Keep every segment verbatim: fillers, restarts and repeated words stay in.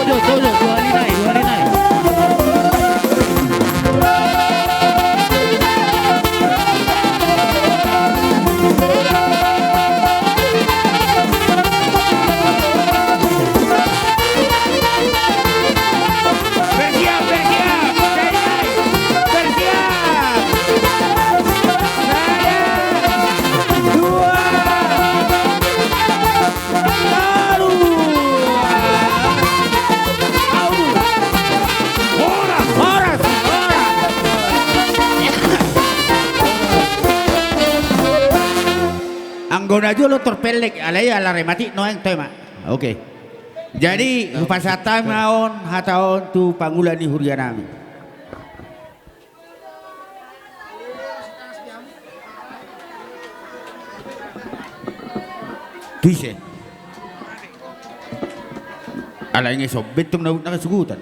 Tudu, tudu, dua hali nai, dua hali nai. Bersiap, bersiap, bersiap, bersiap. Sada, dua, tolu. Horas, horas, horas. Anggo na jolo tor pellek, alai ala rematik nuaeng, toe ma. Oke. Jadi hupasahat hami ma on hata on tu pangula ni huria nami. Tu ise? Alai nge sombet tong na unak sugutan.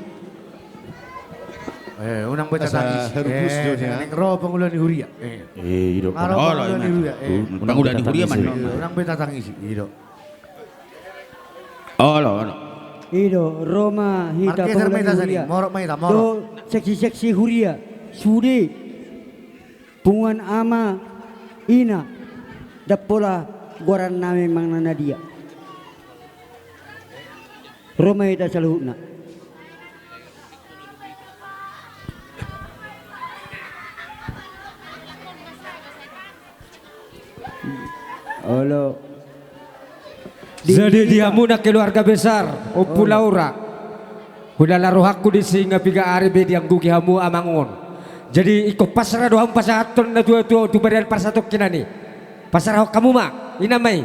Eh, unang be tatangis. Asa harus jo dia. Neng ro pangula ni huria. Eh. Eh, ido. Aro pangula ni huria. Eh. Pangula ni huria man. Unang be tatangis. Ido. Olo, olo. Ido, ro ma hita pangula ni huria. Margeser ma hita sani, morot ma hita, morot. Do seksi-seksi huria, sude, punguan ama, ina, ndang pola goaran nami manang na dia. Ro ma hita saluhutna. Olo. Jadi di hamu na keluarga besar Ompu Laura, hulala rohangku disi nga piga ari be diangguhi hamu amang on. Jadi ingkon pasrah do hamu pasahathon na tua-tua on tu barian parsatongkinan i. Pasrahon hamu ma, ina ma i.